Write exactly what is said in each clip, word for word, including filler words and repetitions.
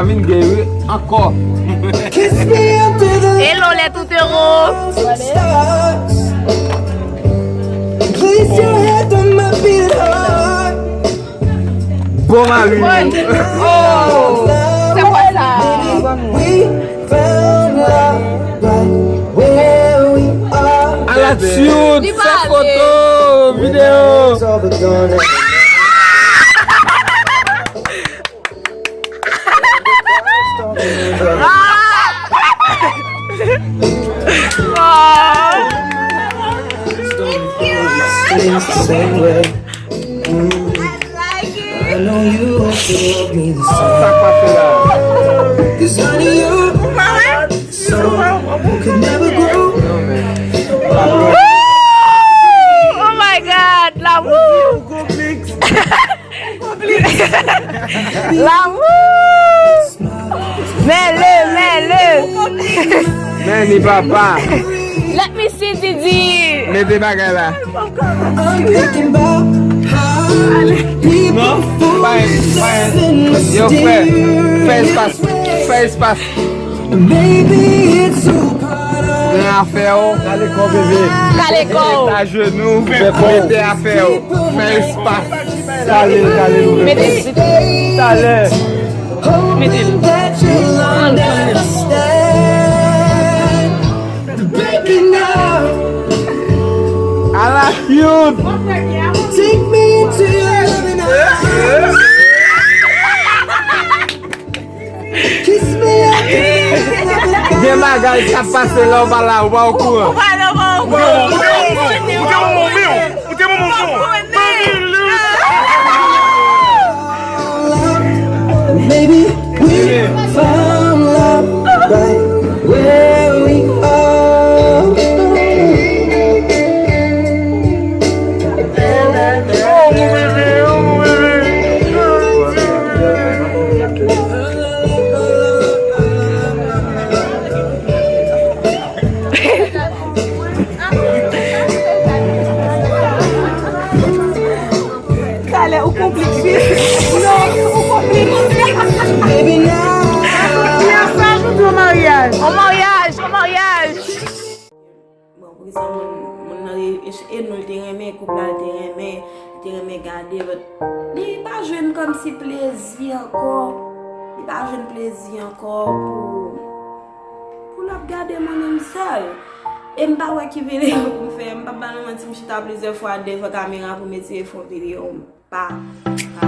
Vin gay wi, ankò. Hello les touteros. Bon mari. Oh, c'est quoi ça? Ala cute, fè foto, videyo. Sa k pase la? Oh my God, l'amour. L'amour. Mele, mele. Men ni papa. Let me see Didi. Mete bagay la. Non, pa en, pa en. Yo frè, fè espas, fè espas. Pran afè w. Kale kò w bebe. Kale kò w. Ajenou, mete afè w. Fè espas. Kale, kale nou bebe. Talè. Mete l. Ala cute. Gen bagay k ap pase la, ou pa la, ou pa okouran. Ou pa la, ou pa okouran. Ou te manman w, ou te manman w. Baby, we found love right where we are. Talè, ou konplik wi. Non, ou konplik. Ki ansanm nou di yon maryaj. On maryaj, on maryaj. Bon, poukisa moun, moun nan e, e, e nou l te renmen, koup la l te renmen, li te renmen gade, but li pa jwenn kòmsi plezi ankò. Li pa jwenn plezi ankò pou, pou l ap gade moun menm sèl. E m pa wè ki videyo pou m fè. M p ap ba nou manti, m chita plizyè fwa devan kamera pou m eseye fè yon videyo. M pa, pa, pa.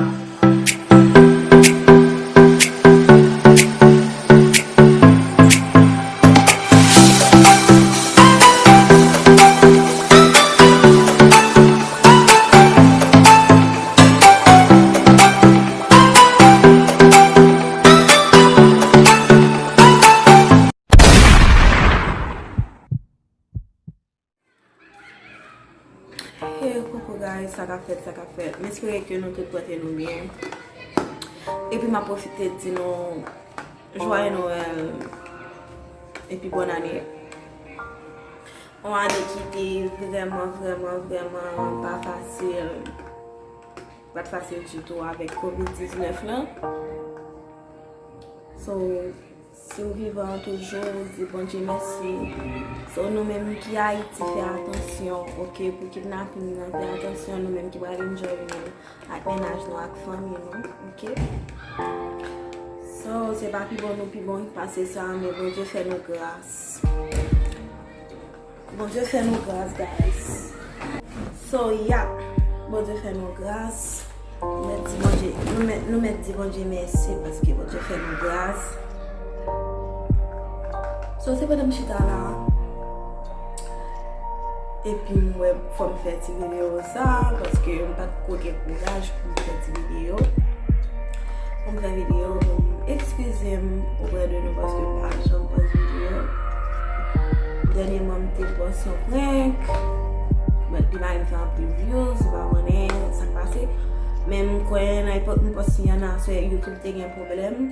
Hey, coucou guys, sa k ap fèt, sa k ap fèt? M espere ke nou tout pote nou byen. Epi m ap pwofite di nou Joyeux Noël epi bòn ane. Yon ane ki te vrèman, vrèman, vrèman pa fasil. Pa t fasil ditou avèk kovid diznèf lan. So, si w vivan toujou, di Bondye mèsi. So, nou menm ki Ayiti, fè atansyon, oke, pou kidnaping nan, fè atansyon, nou menm ki pral enjoy nou ak mennaj nou, ak fanmi nou, oke? So, se pa pi bon nou pi bon pase sa, men Bondye fè nou gras. Bondye fè nou gras, guys. So, yeah. Bondye fè nou gras. Nou mèt di Bondye, nou mèt, nou mèt di Bondye mèsi paske Bondye fè nou gras. So, se pandan m chita la, epi m wè fò m fè ti videyo sa, paske m pa t ko gen kouraj pou m fè ti videyo. Pou m fè videyo, pou m ekskize m oprè de nou paske m pa janm pòs videyo. Dènyèman, m te pòs yon prank. But li pa vin fè anpil views, m pa konnen sa k pase. Men m kwè nan epòk m pòs li an nan, se YouTube te gen pwoblèm.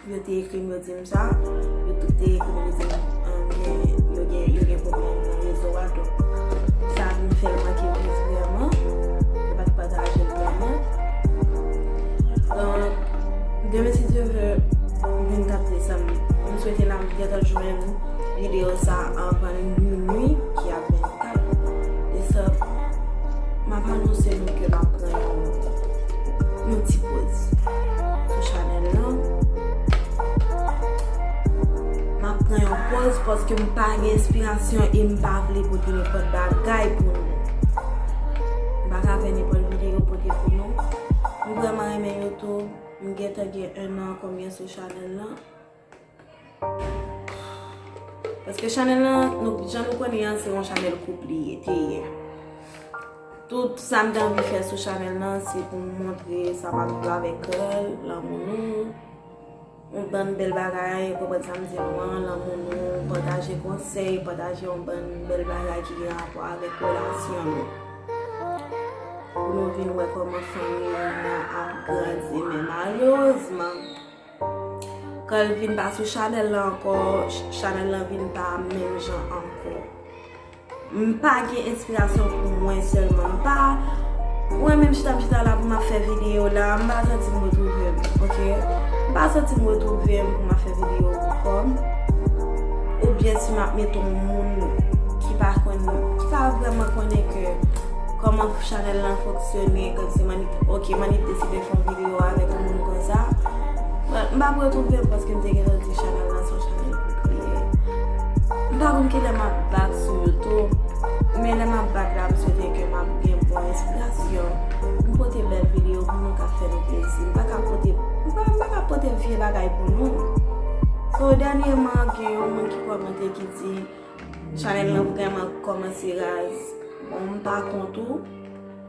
Yo te ekri m, yo di m sa. YouTube te ekri m, yo di m, um, gen, yo gen, yo gen pwoblèm nan rezo a, donk sa vin fè l manke views vrèman. Yo pa t pataje l vrèman. Donk, demen, si Dye vle, Videyo sa anvan minui ki ap vennkat. E sa, m ap anonse nou ke m ap pran yon, yon ti poz sou chanèl lan. M ap pran yon poz paske m pa gen enspirasyon e m pa vle pote nenpòt bagay pou nou. M pa ka fè nenpòt videyo pote pou nou. M vrèman renmen YouTube. M gentan gen enn an konbyen sou chanèl lan. Paske chanèl lan, nou, jan nou konnen an, se yon chanèl koup li ye, te ye. Tout sa m te anvi fè sou chanèl lan, se pou m montre sa m ap viv avèk Carl, lanmou nou, yon bann bèl bagay, ou konprann sa m di nou an, lanmou nou, pataje konsèy, pataje yon bann bèl bagay ki gen rapò avèk relasyon nou. Pou nou vin wè kòman fanmi nou an ap grandi, men malerezman, Carl vin pa sou chanèl lan ankò, ch-, chanèl lan vin pa menm jan ankò. M pa gen enspirasyon pou mwen sèlman. M pa, mwen menm chita m chita la pou m ap fè videyo la, m pa santi m retwouve m, oke? M pa santi m retwouve m pou m ap fè videyo pou kò m. Oubyen si m ap mete yon moun ki pa konn, ki pa vrèman konnen ke kòman chanèl lan fonksyone, kòmsi m annik, oke, m annik deside fè yon videyo avèk yon moun konsa. But m p ap retwouve m paske m te gentan di chanèl lan se yon chanèl popilè. M pa konn kilè m ap back sou YouTube, men lè m ap back la, m swete ke m ap gen bon enspirasyon. M pote bèl videyo pou nou k ap fè nou plezi. M pa ka pote, m pa, m pa ka pote vye bagay pou nou. So, dènyèman, gen yon moun ki kòmante ki di, chanèl lan vrèman kòmanse raz. Bon, m pa kont ou,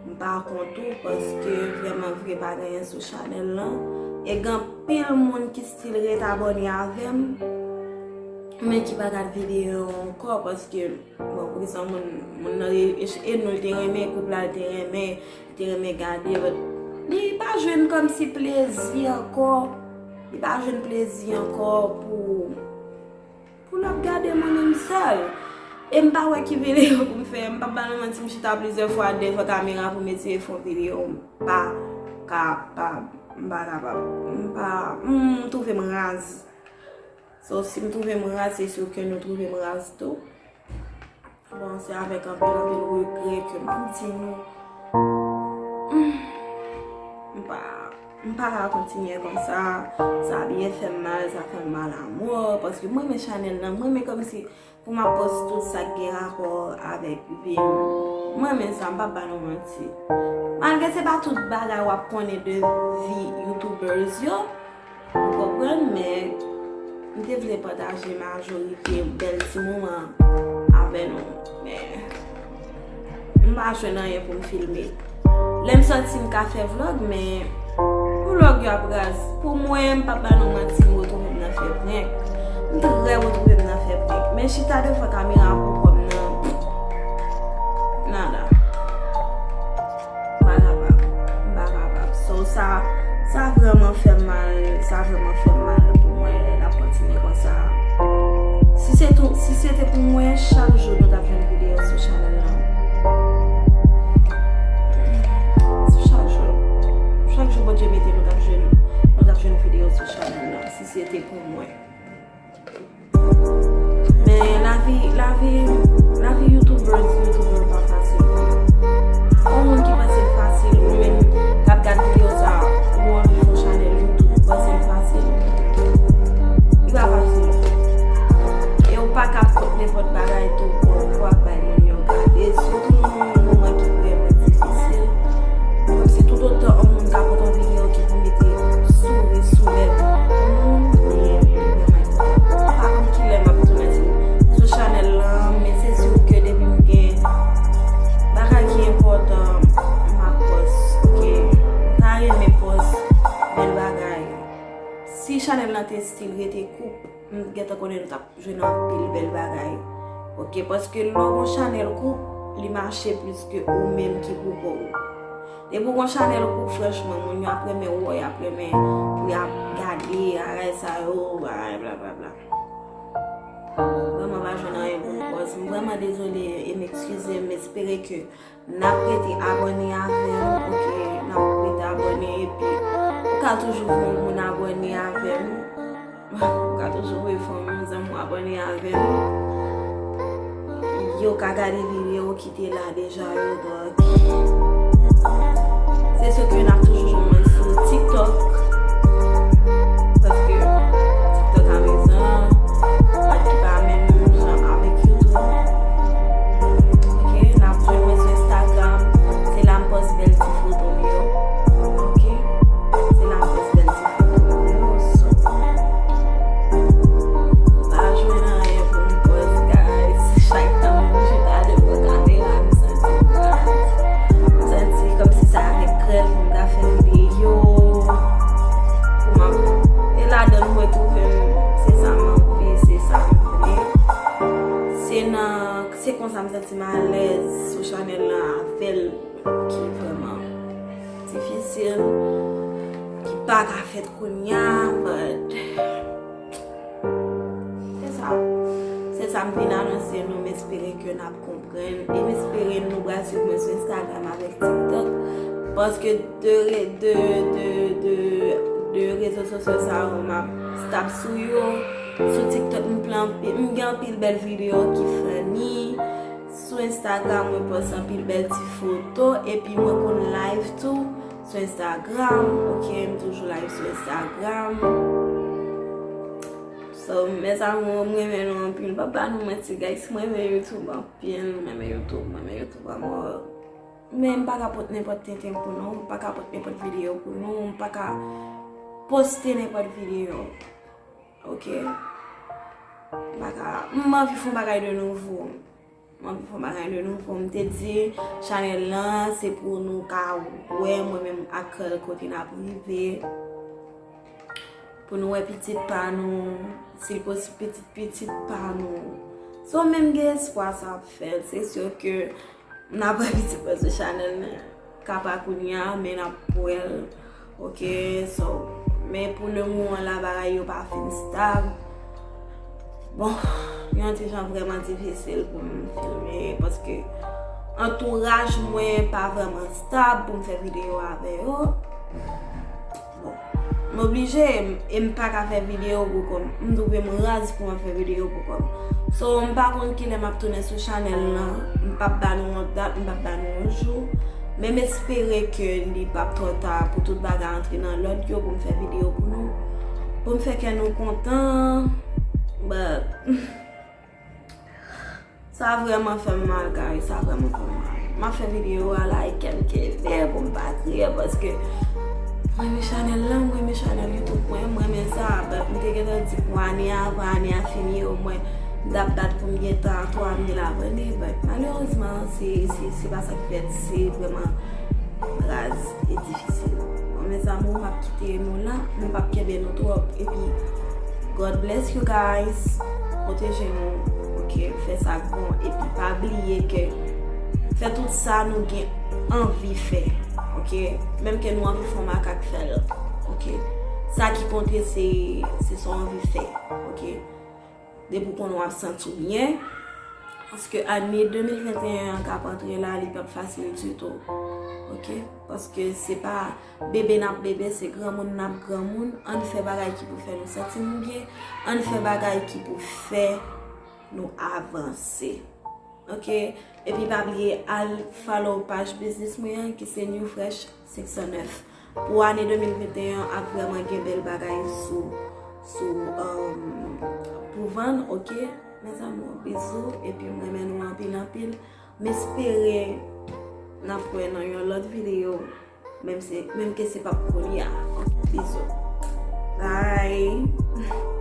m pa kont ou, paske vrèman vre pa gen anyen sou chanèl lan. E gen anpil moun ki still ret abòne avè m, men ki pa gad videyo yo ankò, paske, bon, pou kisa moun, moun nan, e, e nou l te renmen, koup la l te renmen, li te renmen gade, but li pa jwenn kòmsi plezi ankò, li pa jwenn plezi ankò pou Pou l ap gade mwen menm sèl. E m pa wè ki videyo pou m fè. M p ap ba nou manti, m chita plizyè fwa devan kamera pou m eseye fè yon videyo. M pa kapab. M pa kapab. M pa, m twouve m raz. So, si m twouve m raz, se si ke nou twouve m raz tou. Bon, se avèk anpil, anpil regrè ke m ap di nou, hmm, m pa, m pa ka kontinye konsa. Sa byen fè m mal, sa fè m mal a mò, paske mwen renmen chanèl lan, mwen renmen kòmsi pou m ap poste tout sa k gen rapò avèk vi m. Mwen renmen sa, m p ap ba nou manti. Malgre se pa tout bagay w ap konnen de vi YouTubers yo, ou konprann, men m te vle pataje majorite bèl ti moman avè nou, men m pa jwenn anyen pou m filme. Lè m sòti, m ka fè vlòg, men vlòg yo ap raz. Pou mwen, m p ap ba nou manti, m retwouve m nan fè prank. M trè retwouve m nan fè prank. Men chita devan kamera pou kò m nan, nada. M pa kapab. M pa kapab. So, sa, sa vrèman fè m mal. Sa vrèman fè m mal pou mwen lè n ap kontinye konsa. Si se tou, si se te pou mwen, chak jou nou t ap jwenn videyo sou chanèl lan. Chak jou. Chak jou Bondye mete nou t ap jwenn, nou t ap jwenn videyo sou chanèl lan. Si se te pou mwen. Men lavi, lavi, lavi YouTubers, YouTuber pa fasil. Yon moun ki panse l fasil, ou menm k ap gad videyo sa, ou anvi fè yon chanèl YouTube, ou panse l fasil. Li pa fasil. E ou pa ka pote nenpòt bagay tou pou, pou ap bay moun yo gade. Sitou nou nan yon moman ki vrèman difisil. Kòmsi toutotan yon moun ka pote yon videyo ki pou mete souri sou lèv moun, li vrèman enpòtan. Pa konn kilè m ap tounen sou, sou chanèl lan, men se si ke depi m gen bagay ki enpòtan, m ap poste, oke? M ta renmen poste bèl bagay. Si chanèl lan te still rete koup, m gentan konnen nou t ap jwenn anpil bèl bagay. Oke, paske lè w gon chanèl koup, li mache plis ke ou menm ki pou kò w. Depi w gon chanèl koup, franchman, moun yo ap renmen wè w, y ap renmen pou y ap gade bagay sa yo, bagay blablabla. Vrèman pa jwenn anyen pou m poste. M vrèman dezole e m eskize m, m espere ke n ap rete abòne avè m, oke, n ap rete abòne epi ou ka toujou voye yon moun abòne avè m. Ou ka toujou voye fanmi w, zanmi w abòne avè m. Yo ka gade videyo ki te la deja yo, donk se sou ke n ap toujou jwenn mwen sou TikTok. Paske TikTok amizan, ki pa menm jan avèk YouTube. Ok, n ap jwenn mwen sou Instagram. Se la m pòs bèl ti foto m yo. Ok, se la m pòs bèl ti foto m yo. So, pa jwenn anyen pou m pòs, guys. Chak tan m chita devan kamera, m santi m santi kòmsi se avèk krèl pou m ta fè videyo. Pou m ap, e ladan m retwouve m, se sa m anvi, se sa m vle. Se nan, se konsa m santi m alèz sou chanèl lan avè l ki vrèman difisil, ki pa ka fèt kounye a, but se sa. Se sa m vin anonse nou, m espere ke n ap konprann. E m espere nou pral swiv mwen sou Instagram avèk TikTok. Paske de re-, de, de, de, de rezo sosyo sa yo m ap stap sou yo. Sou TikTok m pran anpi-, m gen anpil bèl videyo ki funny. Sou Instagram mwen pòs anpil bèl ti foto. Epi mwen konn live tou sou Instagram. Ok, m toujou live sou Instagram. So, mes amours, m renmen nou anpil. M p ap ba nou manti, guys. M renmen YouTube anpil. M renmen YouTube. M renmen YouTube anmò. Men m pa ka pot nenpòt tenten pou nou. M pa ka pot nenpòt videyo pou nou. M pa ka poste nenpòt videyo. Ok? M pa ka. M anvi fè yon bagay de nouvo. M anvi fè yon bagay de nouvo. M te di chanèl lan, se pou nou ka wè mwen menm ak Krèl kote n ap rive. Pou nou wè pitit pa nou, si l posib pitit pitit pa nou. So, men m gen espwa sa ap fèt. Se si ke n ap wè pitit mwen sou chanèl lan. Ka pa kounye a, men n ap wè l. Ok, so, men pou le moman la, bagay yo pa fin stab. Bon, yon ti jan vrèman difisil pou m filme, paske antouraj mwen pa vrèman stab pou m fè videyo avè yo. Bon, m oblije, e m pa ka fè videyo pou kò m. M twouve m raz pou m ap fè videyo pou kò m. So, m pa konn kilè m ap tounen sou chanèl lan. M p ap ba nou yon dat, m p ap ba nou yon jou. Men m espere ke li p ap twò ta pou tout bagay antre nan lòd yo, pou m fè videyo pou nou. Pou m fè kè nou kontan. But, sa vrèman fè m mal, guys. Sa vrèman fè m mal. M ap fè videyo a la, e kè m kenbe pou m pa kriye, paske m renmen chanèl lan, m renmen chanèl YouTube mwen, m renmen sa. But, m te gentan di pou ane a, avan ane a fini, omwen, m t ap bat pou m gen tan twa mil abòne, but malerezman, se, se, se pa sa k fèt, se vrèman raz e difisil. Bon, mes amours, m ap kite nou la, m p ap kenbe nou twòp, epi God bless you guys, pwoteje nou, ok, fè sa k bon, epi pa bliye ke fè tout sa nou gen anvi fè, ok, menm ke nou anvi fè yon makak, fè l, ok, sa ki konte se, se sa w anvi fè, ok. Depi w konnen w ap santi w byen, paske ane de mil venteyen an k ap antre la, li p ap fasil ditou. Ok? Paske se pa bebe n ap bebe, se granmoun n ap granmoun. Ann fè bagay ki pou fè nou santi nou byen. Ann fè bagay ki pou fè nou avanse. Ok? Epi pa bliye al follow paj biznis mwen an ki se New Fresh senk san nèf. Pou ane de mil venteyen an ap vrèman gen bèl bagay sou, sou, um, pou vann, ok? Mes amours, bizou, epi m renmen nou anpil, anpil. M espere n ap wè nan yon lòt videyo, menm se, menm ke se p ap kounye a. Ok, bizou. Bye.